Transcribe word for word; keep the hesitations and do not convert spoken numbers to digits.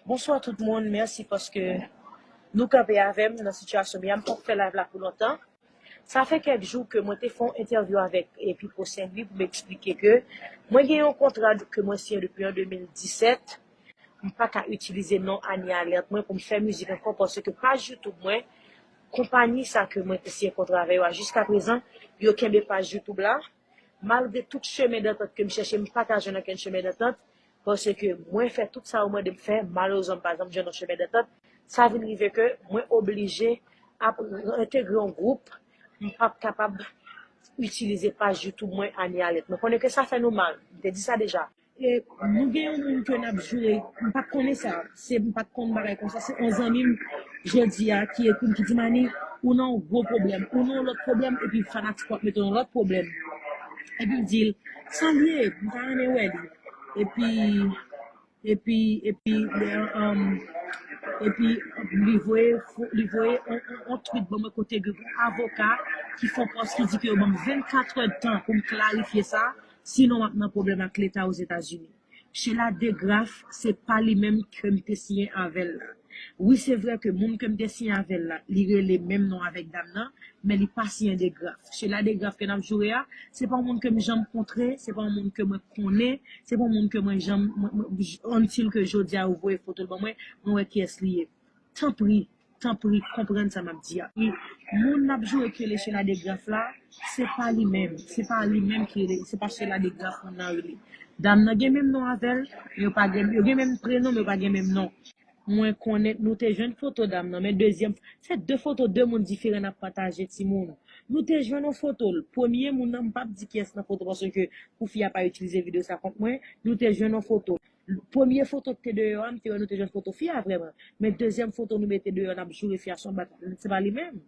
Bonswa tout moun, mèsi paske nou kanpe avè m nan sitiyasyon m ye a. M pap fè live la pou lontan. Sa fè kèk jou ke mwen te fè yon entèvyou avèk e Pipo Senlwi pou m eksplike ke mwen gen yon kontra ke mwen siyen depi an de mil disèt. M pa ka itilize non Anie Alerte mwen pou m fè mizik ankò paske paj YouTube mwen, konpayi sa ke mwen te siyen kontra avè yo a jiska prezan, yo kenbe paj YouTube la. Malgre tout chemen dantant ke m chèche, m pa ka jwenn okenn chemen dantant. Paske mwen fè tout sa yo mande m fè, malerezman m pa janm jwenn yon chemen dantant. Sa vin rive ke mwen oblije ap entegre yon gwoup, m pap kapab itilize paj YouTube mwen Anie Alerte. Mwen konnen ke sa fè nou mal. M te di sa deja. E nou gen yon moun ke n ap joure, m pa t konnen sa, se m pa t konn bagay konsa, se yon zanmi m jodi a ki ekri m, ki di m, Ani, ou nan yon gwo pwoblèm, ou nan yon lòt pwoblèm, epi fanatik w ap mete w nan lòt pwoblèm. Epi m di l, sa l ye? M ta renmen wè li. Epi, epi, epi, um, epi li voye, li voye on, on, on tweet ban mwen kote gen yon avoka ki fè yon pòs ki di ke yo ban m vennkat èdtan pou m klarifye sa, sinon m ap nan pwoblèm ak Leta Ozetazini. Sheila DeGraff, se pa li menm ke m te siyen avè l la. Wi, se vre ke moun ke m te siyen avè l la, li rele menm non avèk dam nan, men li pa siyen DeGraff. Sheila DeGraff ke n ap joure a, se pa yon moun ke m janm kontre, se pa yon moun ke mwen konnen, se pa yon moun ke mwen janm, mwen, mwen, until ke jodi a yo voye foto l ban mwen, mwen wè kiyès li ye. Tanpri, tanpri, konprann sa m ap di a. E moun n ap joure ki rele Sheila DeGraff la, se pa li menm, se pa li menm ki rele, se pa Sheila DeGraff moun nan rele. Dam nan gen menm non avè l, yo pa gen, yo gen menm prenon, men yo pa gen menm non. Mwen konnen nou te jwenn foto dam nan, men dezyèm, se de foto de moun diferan n ap pataje timoun. Nou te jwenn yon foto l. Premye moun nan, m p ap di kiyès nan foto, paske pou fi a pa itilize videyo sa kont mwen, nou te jwenn yon foto. Premye foto ki te deyò a, m te wè nou te jwenn foto fi a vrèman. Men dezyèm foto nou mete deyò, n ap joure fi a se yon bat, se pa li menm.